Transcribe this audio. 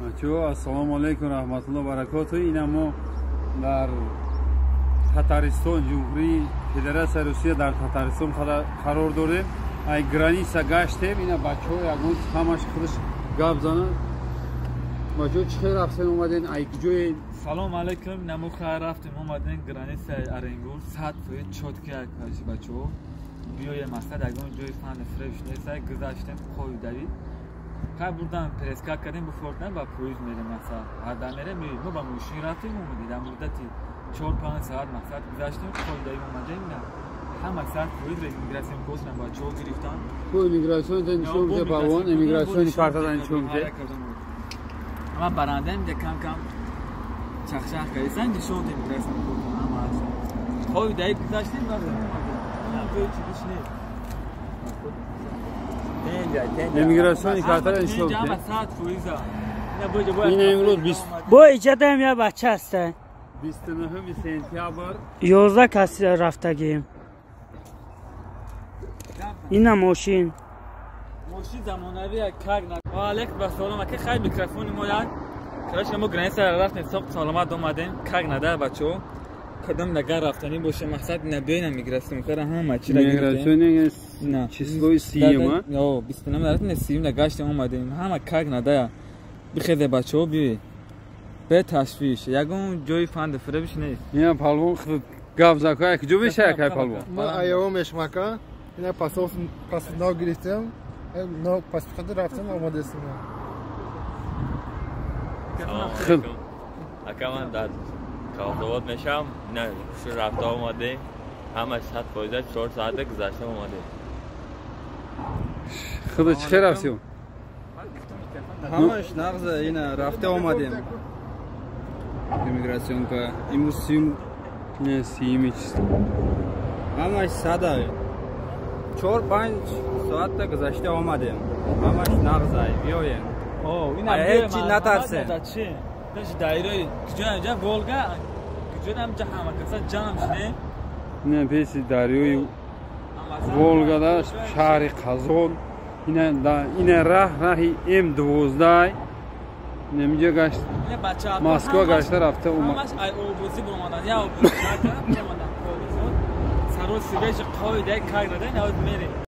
Бачаҳо, ассалому алайкум раҳматуллоҳ баракоту. Ина мо дар Татаристон, Ҷумҳурии Федератсияи Русия, дар Татаристон қарор дорем. Ай граница гаштем. Ина бачаҳо ягон ҳамаш худаш гап занад. Бачаҳо, чӣ хел рафтем омаден, ай куҷое? Салом алейкум. Намо хайр рафтем омадем границаи Оренгур, 100% чётко як бачаҳо. Биёем, мақсад, ягон ҷои фанди фреш нест. Гузаштем қоидави. Хай бурдан, преска кардем, буфордан ба поезд мерем, мақсад. Ҳарда мерем, мо ба мошин рафтем омадем. Дар муддати 4-5 соат, мақсад, гузаштем, қоидави омадем. Ҳама 100% миграционный код бачаҳо гирифтан. Ку иммиграционный нишон бите, палвон, иммиграционный картада нишон бите. Ама барандаем, де кам кам чахчах кардисан, нишон дем миграционный код ҳама аст. Қоидаи гузаштем, ҷои чизиш нест. Иммиграционный картада нишон бите. Ина имрӯз бо иҷадаем, я бача аста. 29 сентябр. 11 кас рафтагием. Ина мошин. Мошин замонавӣ как на. Ва алейкум ассалом, ака, хай микрофони мо як. Короче, мо граница рафтем, соқ саломат омадем. Как нада, бачаҳо. Кадом нагар рафтанӣ боше, мақсад, набиёна миграционка ра ҳама чира. Миграционный числои сиюм, а? О, 29 рафтем, сиюм да гаштем омадем. Ҳама как надая. Бихезе, бачаҳо, биёед. Бе ташвиш, ягон ҷои фанди фиребиш нест. Ина палвон худ гап зад, ка куҷо мешава, кай палвон? Ма аяво мешмака, ина пасов нав гирифтем, нав паспорт рафтем, омадестем. Худ. Ака, ман дар Кавзобод мешавам, ина шу рафта омадем, ҳама 100%, 4 соата гузашта омадем. Худ чӣ хел рафтем? Ҳамаш нағза, ина рафта омадем. Иммиграционка имрӯз сиюм. Не, сиюми число. Ҳамаш сада. 4-5 соата гузашта омадем. Ҳамаш нағзай, биёем. О, ина ҳеҷ натарсем. Чи? Даш дайрои куҷо инҷа Волга, куҷо инҷа ҳама каса ҷамъ шудем. Не, песи дарёи Волгада, шаҳри Қазон. Ина раҳ, раҳи М12. Немиҷа гашт. Москва гашта рафта. Ҳамаш ай обозӣ буромадан, я обозӣ омадан. Саро сивежи қоидаи как нада, навод мерем.